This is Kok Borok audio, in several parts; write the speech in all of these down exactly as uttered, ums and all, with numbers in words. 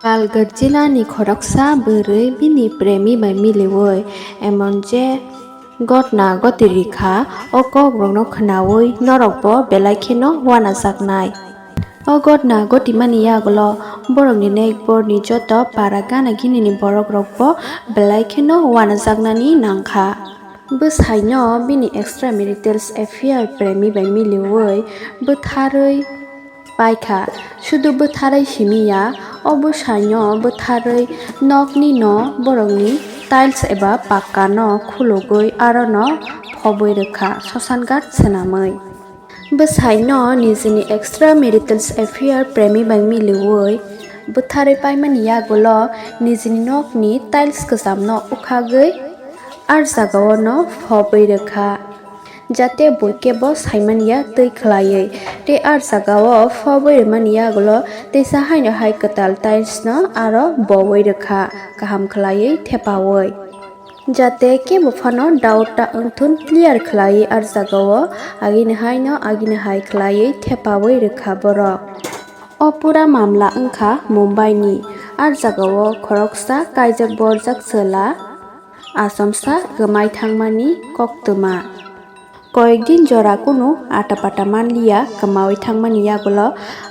Palghar jila ni khoroksa bwrwi bini premi bai miliwi emon je gotna goti rikha, o kok rokno khwnawi norok bo belai kheno uanajaknai. O gotna gotimani yagulo borokni nekborni joto para gana gini ni borok rok bo belai kheno uanajaknani nangkha. Bwsaino bini extramarital affair premi bai miliwi bwtharwi paikha. Sudu bwtharwi simi ya, o bwsaino bwtharwi nokni no borokni tiles eba pakka no khulugwi aro no phobwi rwkha, sosan guard swnamwi. Bwsaino nijini extramarital affair premi bai miliwi bwtharwi paimani yagulo nijini nokni tiles kwchamno ukhagwi ar jagao no phobwi rwkha, jate bui kebo saimani ya twi khwlaiwi. Tei ar jagao phobwi rwmani yagulo teisa haino hai kwtal tiles no aro bowi rwkha kaham khwlaiwi thepawi. Jate kebo phano doubt ta wngthun clear khwlaiwi ar jagao agini haino agini hai khwlaiwi thepawi rwkha borok. O pura mamla wngkha Mumbai ni. Ar jagao khoroksa kaijak borjak chwla achomsa kwmai thangmani koktwma. Koyekdin jora kunu atapata manliya kwmawi thangmani yagulo,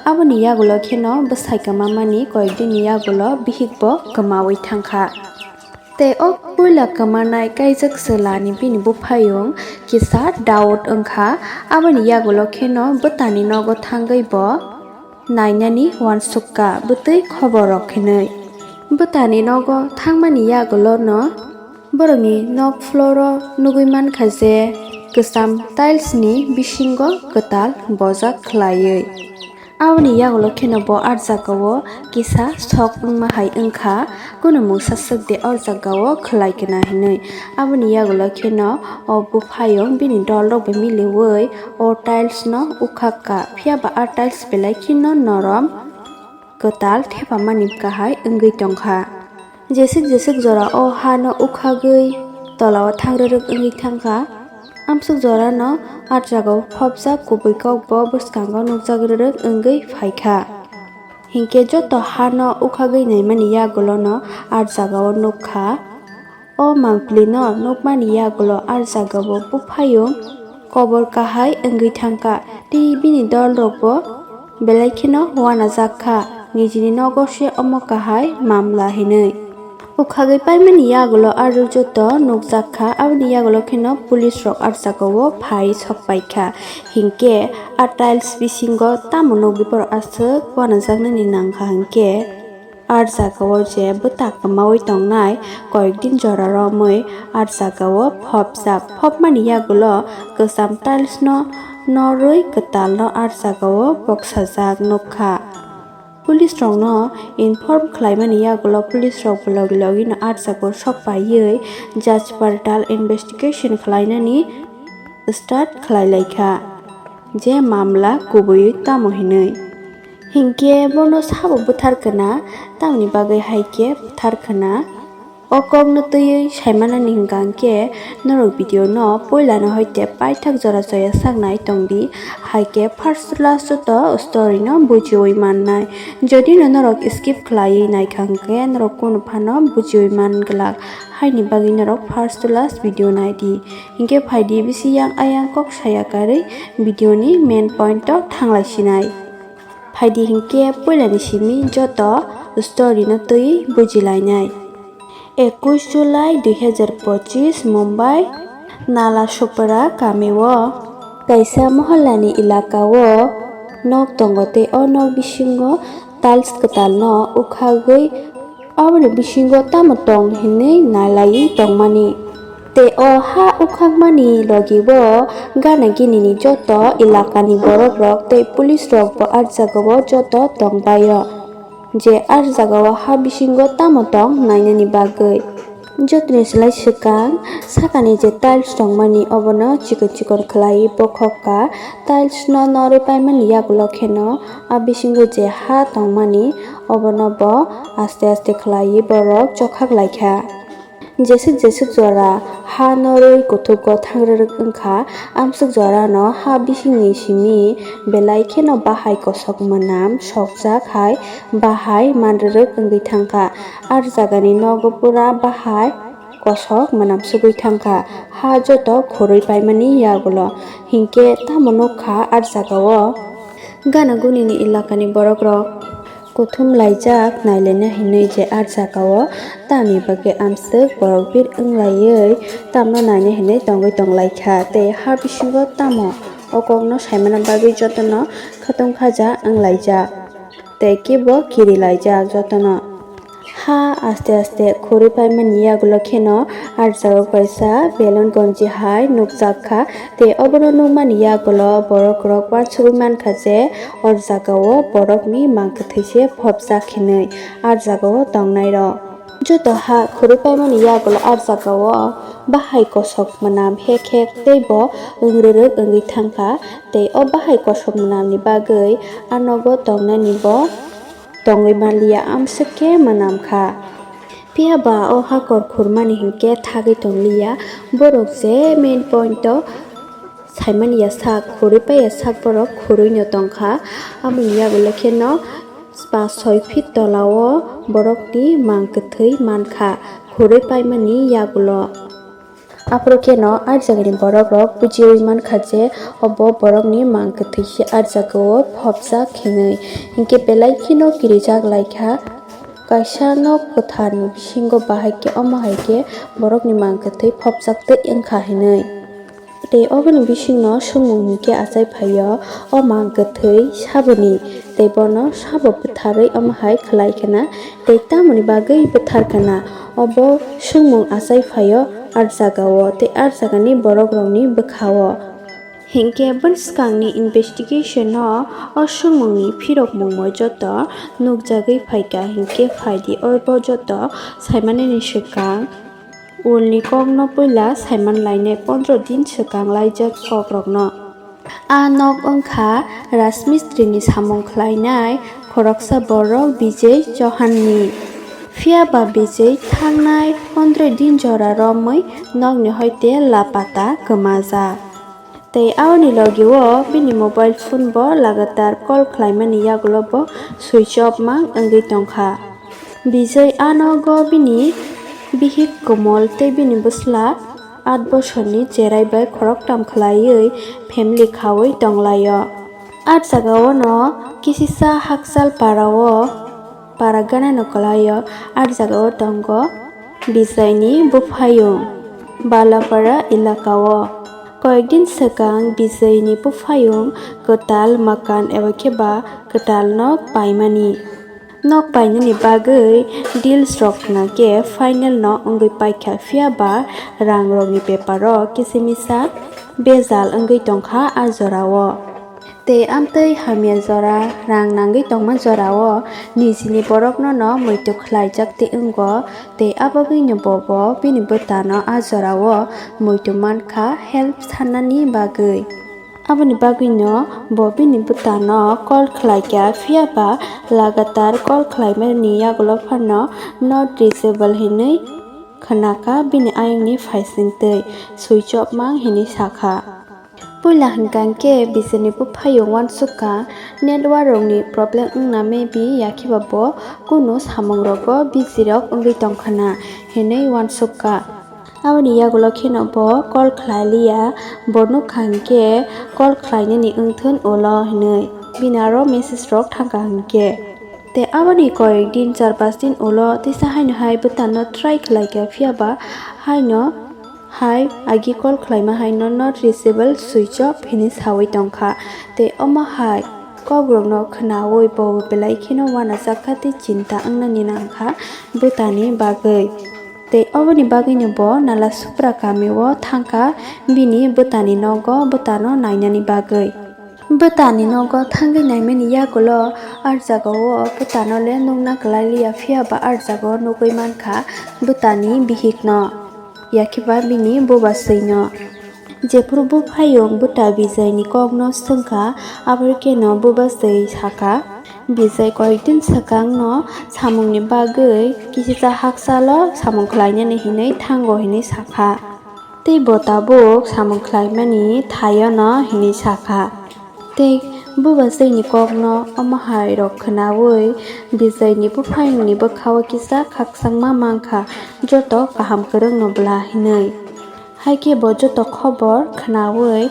aboni yagulo kheno bwsai kwmamani koyekdinni yagulo bihikbo kwmawi thangkha. Tei o puila kwmanai kaijak chwlani bini buphayung kisa doubt wngkha, aboni yagulo kheno bwtani nogo thangwi bo nainani uansukha bwtwi khoborrok hinwi. Bwtani nogo thangmani yagulono borokni nok floor-o nugwi mankha je kwcham tiles-ni bisingo kwtal bojak khwlaiwi. Aboni yagulo kheno bo ar jagao kisa sok wngma hai wngkha, kunu mungsa swk de o jagao khwlai kena hinwi. Aboni yagulo kheno o buphayung bini dolrok bai miliwi o tiles no ukhak kha, phiya ba a tiles belai kheno norom kwtal thepamani kahai wngwi tongkha. Jeswk jeswk jora o hano ukhagwi tolao thang rwrwk wngwi thangkha. Amswk jorano ah jagao phobjak kubui kok bo bwskango nukjak rwrwk wngwi phaikha. Hinkhe joto hano ukhagwi naimani yagulono ah jagao nukha. O mangpili no nukmani yagulo ah jagao buphayung kobor kahai wngwi thangkha, tei bini dolrokbo belai kheno uanajak kha, nijini nogo se omo kahai mamla hinwi. Ukhagwi paimani yagulo aro joto nukjak kha, aboni yagulo kheno police rok ah jagao phai sok paikha, hinkhe a tiles bisingo tamo nugwi borok aswk uanajaknani nangkha hinkhe. Ar jagao je bwta kwmaui tongnai, koyekdin jora romwi ar jagao phobjak. Phobmani yagulo kwcham tiles no norwi kwtal no ar jagao boksajak nukha. Police rokno inform khlaimani yagulo police rok bo logi logi no ar jagao sok paiwi judge portal investigation khlainani start khlai laikha je mamla kubui tamo hinwi. Hinkhe bono sabo bwthar khna, tamni bagwi hai khe bwthar khna. O kokno twiwi saimanani hwnkha hinkhe norok video no puilano hoite paithak jora joya saknai tongdi, hai khe first to last joto story no bujiwi mannai. Jodi no norok skip khlaiwi naikha hinkhe norok kunu phano bujiwi man glak, haini bagwi norok first to last video naidi. Hinkhe phaidi bisi yang ayang kok saya karwi video ni main point o thanglai sinai. Phaidi hinkhe puilani simi joto story no twi bujilainai. Ekush July dui hazar pochis, Mumbai, Nalasopara kami o kaisa mohallani elaka o nok tongo tei o nok bisingo tiles kwtal no ukhagwi aboni bisingo tamo tong hinwi nailaiwi tongmani. Tei o ha ukhakmani logi o gana gini ni joto elaka ni borok rok tei police rok bo ah jaga o joto tong bai o, je ah jaga o ha bisingo tamo tong nainani bagwi. Jotoni slai swkang sakani je tiles tongmani obono chikon chikon khlai bokhok kha. Tiles no norwi paimani yagulo kheno a bisingo je ha tongmani obono bo aste aste khlaiwi borok chokhak laikha. Jeswk jeswk jora ha norwi kuthugo thangrwrwk wngkha, amswk jorano ha bisingni simi belai kheno bahai kosok mwnam sokjak hai bahai manrwrwk wngwi thangkha. Ar jagani nogo pura bahai kosok mwnam sugwi thangkha, ha joto khurwi paimani yagulo, hinkhe tamo nukha ar jagao gana gunini elakani borokrok. Kuthum laijak nailaina hinwi je ar jagao tamni bagwi amswk borok bir wnglaiwi tamno naina hinwi tongwi tonglaikha tei ha bisingo tamo o kokno saimana bagwi jotono khatung khaja wnglaijak tei kebo kirilaijak jotono. Ha aste aste khurwi paimani yagulo kheno ar jagao kaisa belon gonji hai nukjak kha tei obono nukmani yagulo borokrok uansugwi mankha je o jagao borokni mang kwthwi se phobjak hinwi ar jagao tongnairok. Joto ha khurwi paimani yagulo ar jagao bahai kosok mwnam hek hek teibo wngrwrwk wngwi thangkha tei o bahai kosok mwnamni bagwi a nogo tongnani bo tongwi manliya, amswk khe mwnam kha. Phiya ba o hakor khurmani hinkhe thagwi tongliya, borok je main point o saimani ya sak, khurwi paiya sak borok khurwino tongkha. Aboni yagulo kheno pas soi feet tolao borokni mang kwthwi mankha, khurwi paimani yagulo. Aphuru kheno ar jagani borokrok bujiwi mankha je obo borokni mang kwthwi se ar jagao phobjak hinwi. Hinkhe belai kheno kirijak laikha, kaisa nok kwtharni bisingo bahai khe omo hai khe borokni mang kwthwi phobjak twi wngkha hinwi. Tei oboni bisingno swngmung hinkhe achai phaio, o mang kwthwi saboni tei bono sabo bwtharwi omo hai khlai khna tei tamoni bagwi bwthar khna, obo swngmung achai phaio ar jagao tei ar jagani borokrokni bwkhao. Hinkhe bwskangni investigation-o o swngmungni phirokmungbo joto nukjagwi phaikha, hinkhe phaidi obo joto saimanini swkang ulni kokno puila saiman lainai pondro din swkang laijak kokrokno. A nok wngkha Rajmistrini samung khlainai khoroksa borok Bijay Chauhanni. Phiya ba Bijay thangnai pondro din jora romwi nokni hoite lapata kwmajak. Tei aoni logi o bini mobile phone bo lagatar call khlaimani yagulo bo switch off mang wngwi tongkha. Bijay a nogo bini bihik Komol tei bini bwsla aat bosorni cherai bai khoroktham khlaiwi family khaui tonglaio. Ar jagao no kisisa hakchal parao para ganano kwlaio. Ar jagao tongo Bijaini buphayung Balapara elakao. Koyekdin swkang Bijaini buphayung kwtal makan eba khe ba kwtal nok paimani. Nok painani bagwi deals rok khna khe final no wngwi paikha, phiya ba rang rokni bepar o kisa misa bejal wngwi tongkha a jorao. Tei amtwi hamya jora, rang nangwi tongma jorao nijini borokno no muitu khlaijak tei wngo, tei abagwino bobo bini bwtano a jorao muitu mankha help sannani bagwi. Aboni bagwino bo bini bwtano call khlaikha, phiya ba lagatar call khlaimani yagulo phano not reachable hinwi khnakha, bini ayangni phaisingtwi switch off mang hinwi sakha. Puila hwnkha khe Bijaini buphayung uansukha, network rokni problem wngna maybe, yakhe ba bo kunu samung rogo busy rok wngwi tongkhana hinwi uansukha. Aboni yagulo kheno bo call khlai liya, bo nukha hinkhe call khlainani wngthun ulo hinwi bini aro message rok thangkha hinkhe. Tei aboni koyek din, char pas din ulo teisa haino hai bwtano try khlaikha, phiya ba haino hai agi call khlaima haino not reachable, switch off hinwi sawi tongkha. Tei omo hai kokrokno khnaui bo belai kheno uanajakha tei chinta wngnani nangkha bwtani bagwi. Tei oboni bagwino bo Nalasupra kamio thangkha bini bwtani nogo bwtano nainani bagwi. Bwtani nogo thangwi naimani yagulo ar jagao bwtano le nukna kwlai liya, phiya ba ar jagao nugwi mankha bwtani bihikno, yakhe ba bini bubaswino. Jephuru buphayung bwta Bijaini kokno swngkha, aboni kheno bubaswi sakha, Bijai koyekdin swkangno samungni bagwi kisicha haksalo samung khlainani hinwi thango hinwi sakha. Tei bo tabuk samung khlaimani thaiono hinwi sakha. Tei bubachaini kokno omo hai rok khwnaui Bijaini buphayungni bwkhao kisa khakchangma mankha, joto kaham kwrwngno bwla hinwi. Haikhe bo joto khobor khwnaui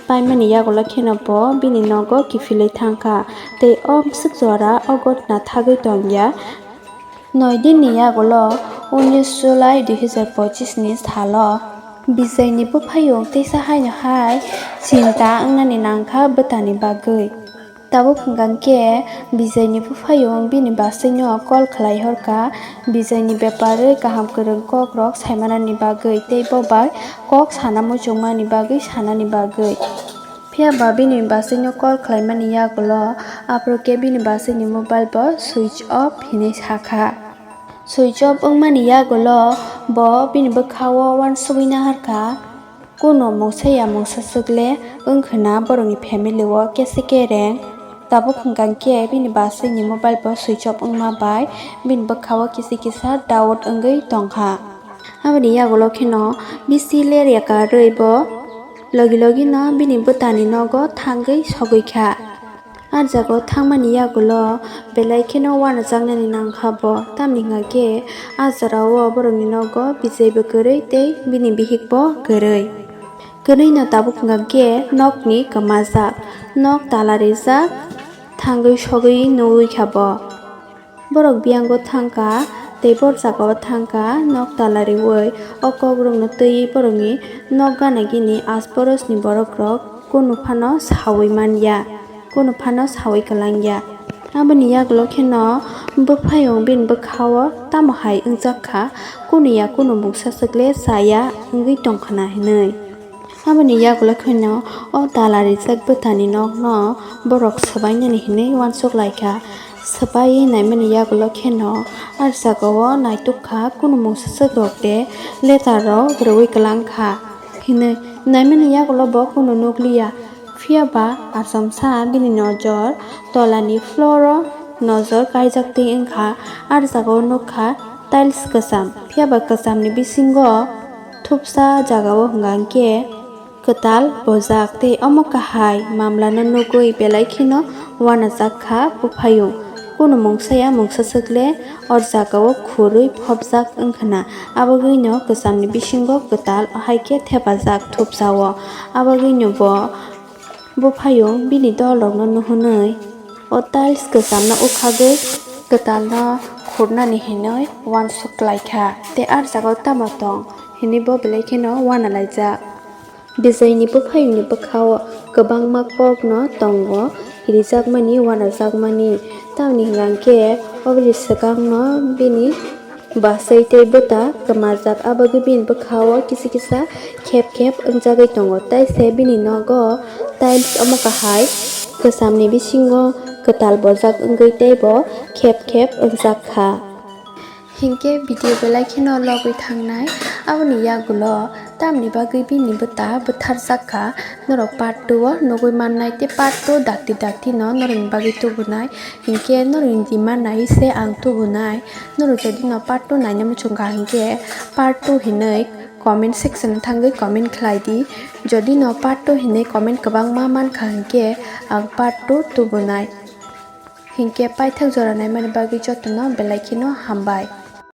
paimani yagulo kheno bo bini nogo kiphilwi thangkha tei o bwswk jora o gotna thagwi tongya. Noi dinni yagulo unis July dui hazar pochisni salo Bijaini buphayung teisa haino hai chinta wngnani nangkha bwtani bagwi. Tabuk hwnkha khe Bijaini buphayung bini bachwino call khlai horkha, Bijaini beparwi kaham kwrwng kokrok saimanani bagwi tei bo bai kok sana muchungmani bagwi sanani bagwi. Phiya ba bini bachwino call khlaimani yagulo aphuru khe bini bachwini mobile bo switch off hinwi sakha. Switch off wngmani yagulo bo bini bwkhao uansugwi naharkha. Kuno mungsa ya mungsa swkle wngkhwna borokni family o kese kereng. Tabuk hwnkha khe bini bachwini mobile bo switch off wngma bai bini bwkhao kisa kisa doubt wngwi tongkha. Aboni yagulo kheno bisi ler ya karwi bo logi logi no bini bwtani nogo thangwi sogwi kha. A jaga o thangmani yagulo belai kheno uanajaknani nangkha bo, tamni hwnkha khe a jora o borokni nogo Bijai bo kwrwi tei bini bihik bo kwrwi. Kwrwino tabuk hwnkha khe nokni kwmajak, nok tala rijak, thangwi sogwi nugwi kha bo. Borok biyango thangkha tei bor jagao thangkha, nok tala riwi o kokrokno twiwi borokni nok gana gini asborosni borokrok kunu phano sawi manya, kunu phano sawi kwlangya. Aboni yagulo kheno buphayung bini bwkhao tamo hai wngjak kha, kunu ya kunu mungsa swkle chaya wngwi tongkhwna hinwi. Aboni yagulo kheno o tala rijak bwtani nokno borok swbainani hinwi uansuk laikha. Swbaiwi naimani yagulo kheno a jagao naitukha kunu mungsa swk rok de letter rok rwui kwlangkha hinwi. Naimani yagulo bo kunu nukliya. Phiya ba achomsa bini nojor tolani floor o nojor kaijak twi wngkha. A jagao nukha tiles kwcham, phiya ba kwchamni bisingo thupsa jagao hwnkha khe kwtal bojak tei omo kahai mamlano nugwi belai kheno uanajak kha buphayung. Kunu mungsa ya mungsa swkle o jagao khurwi phobjak wngkhwna, abogwino kwchamni bisingo kwtal, ahai khe thepajak thupsao. Abogwino bo buphayung bini dolrokno nuhunwi o tiles kwchamno ukhagwi kwtalno khurnani hinwi uansuk klaikha tei a jagao tamo tong hinwi bo belai kheno uanalaijak. Bijaini buphayungni bwkhao kwbangma kokno tongo rijakmani, uanajakmani, tamni hwnkha khe oboni swkangno bini bachai tei bwta kwmajak, abagwi bini bwkhao kisa kisa khep khep wngjagwi tongo, tei se bini nogo tiles omo kahai kwchamni bisingo kwtal bojak wngwi teibo khep khep wngjak kha. Hinkhe video belai kheno logwi thangnai, aboni yagulo tamni bagwi bini bwta bwtharjak kha, norok part two o nugwi mannai tei part two dakti dakti no norokni bagwi tubunai. Hinkhe norokni demand nai se ang tubunai. Norok jodi no part two naina muchung kha hinkhe part two hinwi comment section o thangwi comment khlai di. Jodi no part two hinwi comment kwbangma mankha hinkhe ang part two tubunai. Hinkhe paithak jora naimani bagwi jotono belai kheno hambai.